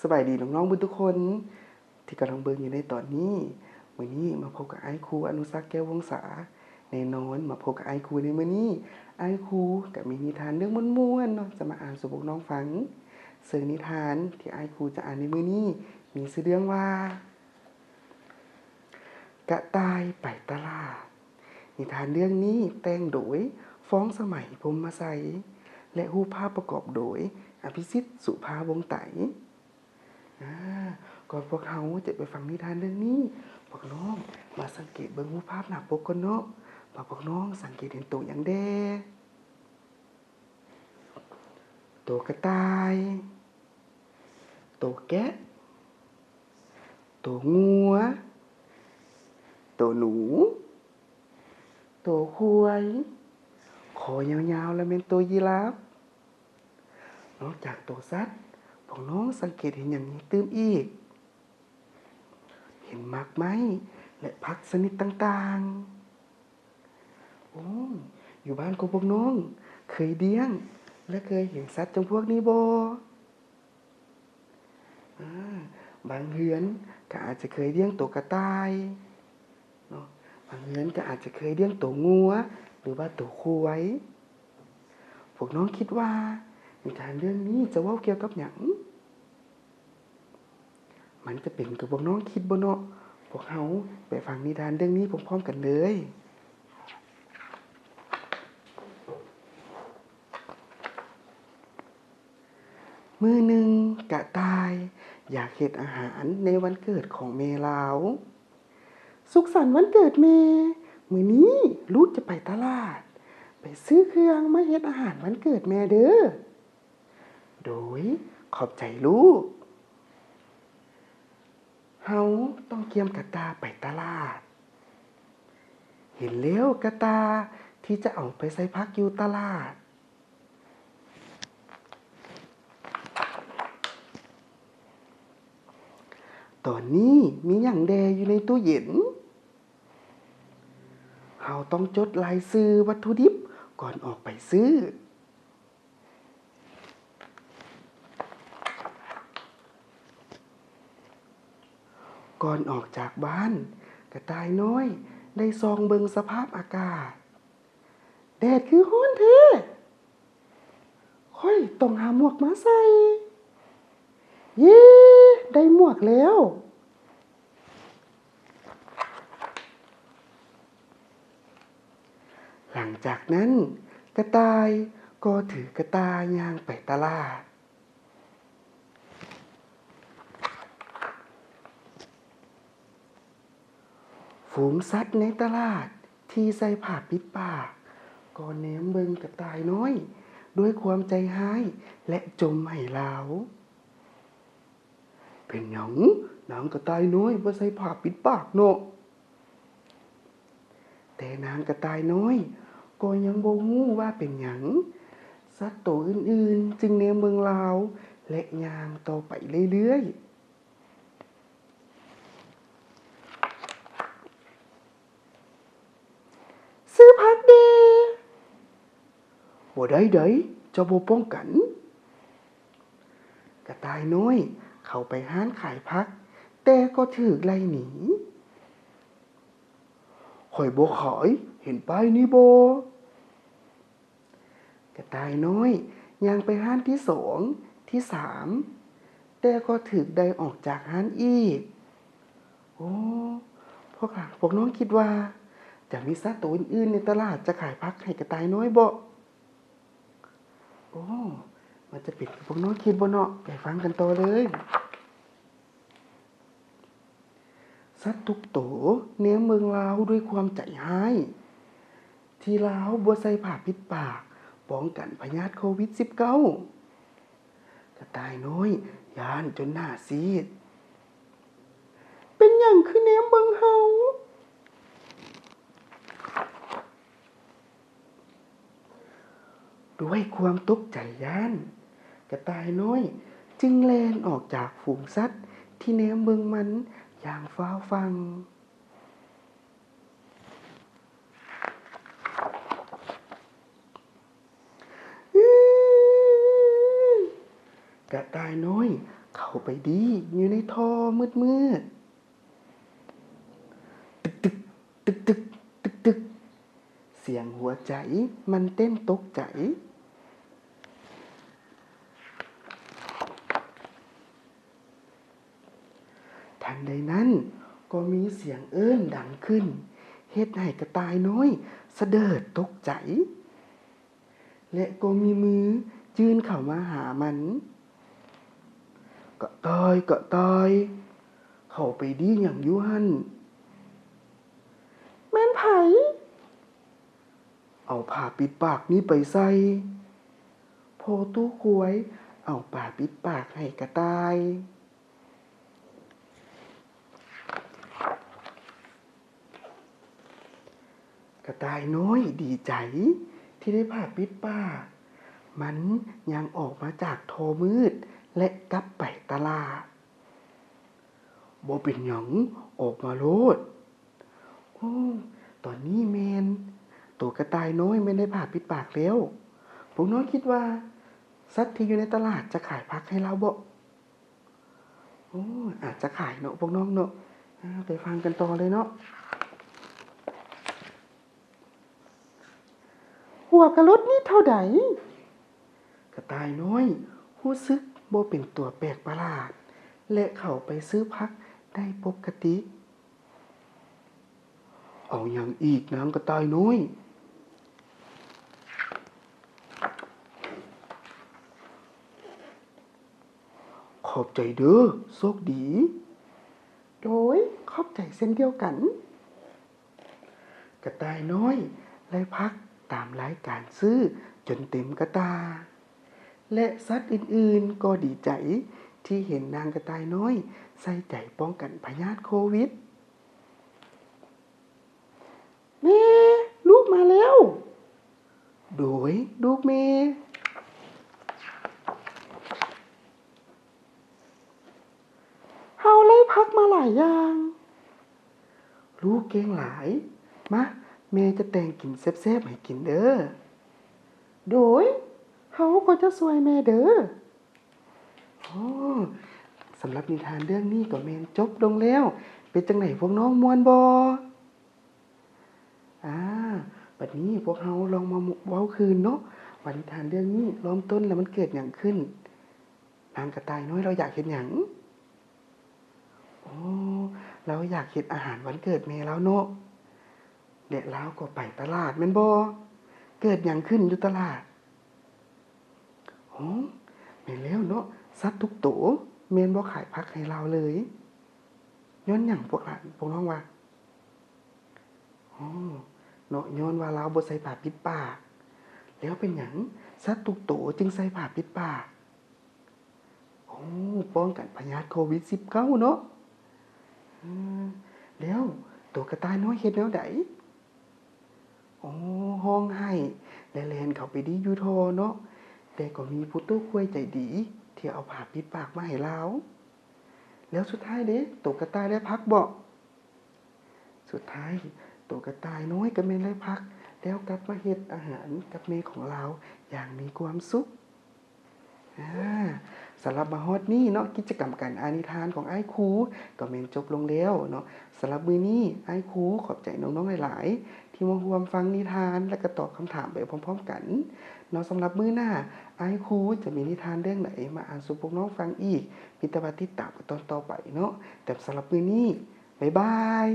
ສະບາຍດີນ້ອງໆເບິດທຸກຄົນທີ່ກຳລັງເບິ່ງຢູ່ໃນຕອນນີ້. ມື້ນີ້ມາພົບກັບອ້າຍຄູ ອະນຸສັກ ແກ້ວວົງສາ. ແນ່ນອນ ມາພົບກັບອ້າຍຄູໃນມື້ນີ້, ອ້າຍຄູກໍມີນິທານເລື່ອງມ່ວນໆເນາະ ຈະມາອ່ານສູ່ພວກນ້ອງຟັງ. ເຊິ່ງນິທານທີ່ອ້າຍຄູຈະອ່ານໃນມື້ນີ້ ມີຊື່ເລື່ອງວ່າ ກະຕ່າຍໄປຕະຫຼາດ. ນິທານເລື່ອງນີ້ແຕ່ງໂດຍ ຟອງສະໄໝ ພົມມະໄຊ ແລະ ຮູບພາບປະກອບໂດຍ ອະພິສິດ ສຸພາວົງໄຕ. ອາ ກ່ອນພວກເຮົາຈະໄປຟັງນິທານເລື່ອງນີ້, ພວກນ້ອງມາສັງເກດເບິ່ງຮູບພາບໜ້າປົກກ່ອນເນາະ ວ່າພວກນ້ອງສັງເກດເຫັນໂຕຫຍັງແດ່? ໂຕກະຕ່າຍ, ໂຕແກະ, ໂຕງົວ, ໂຕໜູ, ໂຕຄວາຍ, ຄໍຍາວໆ ລະແມ່ນໂຕຢີລາຟ. ນອກຈາກໂຕສັດ, ພວກນ້ອງສັງເກດເຫັນຫຍັງອີກຕື່ມອີກ? ເຫັນໝາກໄມ້ ແລະ ຜັກຊະນິດຕ່າງໆ. ໂອ້ ຢູ່ບ້ານຂອງພວກນ້ອງເຄີຍລ້ຽງ ແລະ ເຄີຍເຫັນສັດຈຳພວກນີ້ບໍ່? ອາ ບາງເຮືອນກໍອາດຈະເຄີຍລ້ຽງໂຕກະຕ່າຍເນາະ, ບາງເຮືອນກໍອາດຈະເຄີຍລ້ຽງໂຕງົວ ຫຼືວ່າໂຕຄວາຍ. ພວກນ້ອງຄິດວ່ານິທານເລື່ອງນີ້ຈະເວົ້າກ່ຽວກັບຫຍັງ? ມັນຈະເປັນຄືພວກນ້ອງຄິດບໍ່ເນາະ? ພວກເຮົາໄປຟັງນິທານເລື່ອງນີ້ພ້ອມໆກັນເລີຍ. ມື້ໜຶ່ງ ກະຕ່າຍຢາກເຮັດອາຫານໃນວັນເກີດຂອງແມ່ລາວ. ສຸກສັນວັນເກີດແມ່, ມື້ນີ້ລູກຈະໄປຕະຫຼາດ ໄປຊື້ເຄື່ອງມາເຮັດອາຫານວັນເກີດແມ່ເດີ. ໂດຍ ຂອບໃຈລູກ. ເຮົາຕ້ອງກຽມກະຕ່າໄປຕະຫຼາດ. ເຫັນແລ້ວກະຕ່າທີ່ຈະເອົາໄປໃສ່ຜັກຢູ່ຕະຫຼາດ. ຕອນນີ້ມີຫຍັງແດ່ຢູ່ໃນຕູ້ເຢັນ? ເຮົາຕ້ອງຈົດລາຍຊື່ວັດຖຸດິບກ່ອນອອກໄປຊື້. ກ່ອນອອກຈາກບ້ານ, ກະຕ່າຍນ້ອຍໄດ້ສ່ອງເບິ່ງສະພາບອາກາດ. ແດດຄືຮ້ອນແທ້! ຂ້ອຍຕ້ອງຫາໝວກມາໃສ່. ເຢ້! ໄດ້ໝວກແລ້ວ! ຫຼັງຈາກນັ້ນ, ກະຕ່າຍກໍຖືກະຕ່າຍ່າງໄປຕະຫຼາດ. ຝູງສັດໃນຕະຫຼາດທີ່ໃສ່ຜ້າປິດປາກ ກໍແນມເບິ່ງກະຕ່າຍນ້ອຍດ້ວຍຄວາມໃຈຮ້າຍ ແລະ ຈົ່ມໃຫ້ລາວ. ເປັນຫຍັງນາງກະຕ່າຍນ້ອຍບໍ່ໃສ່ຜ້າປິດປາກເນາະ? ແຕ່ນາງກະຕ່າຍນ້ອຍກໍຍັງບໍ່ຮູ້ວ່າເປັນຫຍັງ, ສັດໂຕອື່ນໆຈຶ່ງແນມເບິ່ງລາວ ແລະ ຍ່າງຕໍ່ໄປເລື້ອຍໆ. ຊື້ຜັກແດ່. ບໍ່ໄດ້ໃດ, ເຈົ້າບໍ່ປ້ອງກັນ. ກະຕ່າຍນ້ອຍເຂົ້າໄປຮ້ານຂາຍຜັກ, ແຕ່ກໍຖືກໄລ່ໜີ. ຂ້ອຍບໍ່ຂາຍ, ເຫັນປ້າຍນີ້ບໍ່? ກະຕ່າຍນ້ອຍຍ່າງໄປຮ້ານທີສອງ, ທີສາມ, ແຕ່ກໍຖືກໄລ່ອອກຈາກຮ້ານອີກ. ໂອ້ ພວກຫຼານ, ພວກນ້ອງຄິດວ່າຈະມີສັດໂຕອື່ນໆໃນຕະຫຼາດຈະຂາຍຜັກໃຫ້ກະຕ່າຍນ້ອຍບໍ່? ໂອ້ ມັນຈະເປັນຄືພວກນ້ອງຄິດບໍ່ເນາະ? ໄປຟັງກັນຕໍ່ເລີຍ. ສັດທຸກໂຕແນມເບິ່ງລາວດ້ວຍຄວາມໃຈຮ້າຍ ທີ່ລາວບໍ່ໃສ່ຜ້າປິດປາກປ້ອງກັນພະຍາດໂຄວິດສິບເກົ້າ. ກະຕ່າຍນ້ອຍຢ້ານຈົນໜ້າຊີດ. ເປັນຫຍັງຄືແນມເບິ່ງເຮົາ? ດ້ວຍຄວາມຕົກໃຈຢ້ານ, ກະຕ່າຍນ້ອຍຈຶ່ງແລ່ນອອກຈາກຝູງສັດທີ່ແນມເບິ່ງມັນຢ່າງຟ້າວຟັ່ງ. ອື ກະຕ່າຍນ້ອຍ ເຂົ້າໄປດີຢູ່ໃນທໍ່ມືດໆ. ຕຶກໆ ຕຶກໆ ຕຶກໆ ສຽງຫົວໃຈມັນເຕັ້ນຕົກໃຈ. ທັນໃດນັ້ນກໍມີສຽງເອີ້ນດັງຂຶ້ນ ເຮັດໃຫ້ກະຕ່າຍນ້ອຍສະເດີດຕົກໃຈ ແລະ ກໍມີມືຍື່ນເຂົ້າມາຫາມັນ. ກະຕ່າຍ ກະຕ່າຍ ເຂົ້າໄປດີຫຍັງຢູ່ຫັ້ນ? ແມ່ນໃຜ? ເອົາຜ້າປິດປາກນີ້ໄປໃສ່. ພໍ່ຕູ້ຄວາຍເອົາຜ້າປິດປາກໃຫ້ກະຕ່າຍ. ກະຕ່າຍນ້ອຍດີໃຈທີ່ໄດ້ຜ້າປິດປາກ. ມັນຍ່າງອອກມາຈາກທໍ່ມືດ ແລະ ກັບໄປຕະຫຼາດ. ບໍ່ເປັນຫຍັງ, ອອກມາໂລດ. ໂອ້, ຕອນນີ້ແມ່ນໂຕກະຕ່າຍນ້ອຍແມ່ນໄດ້ຜ້າປິດປາກແລ້ວ. ພວກນ້ອງຄິດວ່າສັດທີ່ຢູ່ໃນຕະຫຼາດຈະຂາຍຜັກໃຫ້ລາວບໍ່? ໂອ້, ອາດຈະຂາຍເນາະພວກນ້ອງເນາະ. ອາ, ໄປຟັງກັນຕໍ່ເລີຍເນາະ. ຫົວກະລົດນີ້ເທົ່າໃດ? ກະຕ່າຍນ້ອຍຮູ້ສຶກບໍ່ເປັນຕົວແປກປະຫຼາດ ແລະ ເຂົ້າໄປຊື້ຜັກໄດ້ປົກກະຕິ. ເອົາຫຍັງອີກ, ນາງກະຕ່າຍນ້ອຍ? ຂອບໃຈເດີ້, ໂຊກດີ. ໂດຍ, ຂອບໃຈເຊັ່ນດຽວກັນ. ກະຕ່າຍນ້ອຍໄດ້ຜັກຕາມລາຍການຊື້ຈົນເຕັມກະຕ່າ ແລະ ສັດອື່ນໆກໍດີໃຈທີ່ເຫັນນາງກະຕ່າຍນ້ອຍໃສ່ໃຈປ້ອງກັນພະຍາດໂຄວິດ. ແມ່, ລູກມາແລ້ວ. ໂດຍ, ລູກແມ່. ເຮົາໄດ້ຜັກມາຫຼາຍຢ່າງ. ລູກເກັ່ງຫຼາຍ. ມາ, ແມ່ຈະແຕ່ງກິນແຊບໆໃຫ້ກິນເດີ້. ໂດຍ, ເຮົາກໍຈະຊ່ວຍແມ່ເດີ້. ໂອ້, ສຳລັບນິທານເລື່ອງນີ້ກໍແມ່ນຈົບລົງແລ້ວ. ເປັນຈັ່ງໃດພວກນ້ອງ, ມ່ວນບໍ່? ອາ, ບັດນີ້ພວກເຮົາລອງມາເວົ້າຄືນເນາະ ວ່ານິທານເລື່ອງນີ້ເລີ່ມຕົ້ນແລ້ວມັນເກີດຫຍັງຂຶ້ນ? ນາງກະຕ່າຍນ້ອຍລາວຢາກເຮັດຫຍັງ? ໂອ້, ລາວຢາກເຮັດອາຫານວັນເກີດແມ່ລາວເນາະ ແລະ ລາວກໍໄປຕະຫຼາດແມ່ນບໍ່? ເກີດຫຍັງຂຶ້ນຢູ່ຕະຫຼາດ? ໂອ້, ແມ່ນແລ້ວເນາະ, ສັດທຸກໂຕແມ່ນບໍ່ຂາຍຜັກໃຫ້ລາວເລີຍ. ຍ້ອນຫຍັງພວກຫຼານ, ພວກນ້ອງວ່າ? ອໍ ເນາະ, ຍ້ອນວ່າລາວບໍ່ໃສ່ຜ້າປິດປາກ. ແລ້ວເປັນຫຍັງສັດທຸກໂຕຈຶ່ງໃສ່ຜ້າປິດປາກ? ໂອ້ ປ້ອງກັນພະຍາດໂຄວິດສິບເກົ້າເນາະ. ເອີ ແລ້ວໂຕກະຕ່າຍນ້ອຍເຮັດແນວໃດ? ໂອ້ ຮ້ອງໄຫ້ ແລະ ແລ່ນເຂົ້າໄປດີຢູ່ທໍ່ເນາະ. ແຕ່ກໍມີຜູ້ໂຕຄວາຍໃຈດີທີ່ເອົາຜ້າປິດປາກມາໃຫ້ລາວ. ແລ້ວສຸດທ້າຍເດ ໂຕກະຕ່າຍໄດ້ພັກເບາະ? ສຸດທ້າຍ ໂຕກະຕ່າຍນ້ອຍກໍແມ່ນໄດ້ພັກ ແລ້ວກັບມາເຮັດອາຫານກັບແມ່ຂອງລາວຢ່າງມີຄວາມສຸກ. ອາ ສຳລັບມາຮອດນີ້ເນາະ, ກິດຈະກຳການອ່ານນິທານຂອງອ້າຍຄູກໍແມ່ນຈົບລົງແລ້ວເນາະ. ສຳລັບມື້ນີ້ອ້າຍຄູຂອບໃຈນ້ອງໆຫຼາຍໆ ທີ່ມາຮ່ວມຟັງນິທານ ແລະ ກໍຕອບຄຳຖາມໄປພ້ອມໆກັນເນາະ. ສຳລັບມື້ໜ້າ ອ້າຍຄູຈະມີນິທານເລື່ອງໃດມາອ່ານສູ່ພວກນ້ອງຟັງອີກ, ມີແຕ່ວ່າຕິດຕາມກັນຕອນຕໍ່ໄປເນາະ. ແຕ່ສຳລັບມື້ນີ້ ບາຍບາຍ.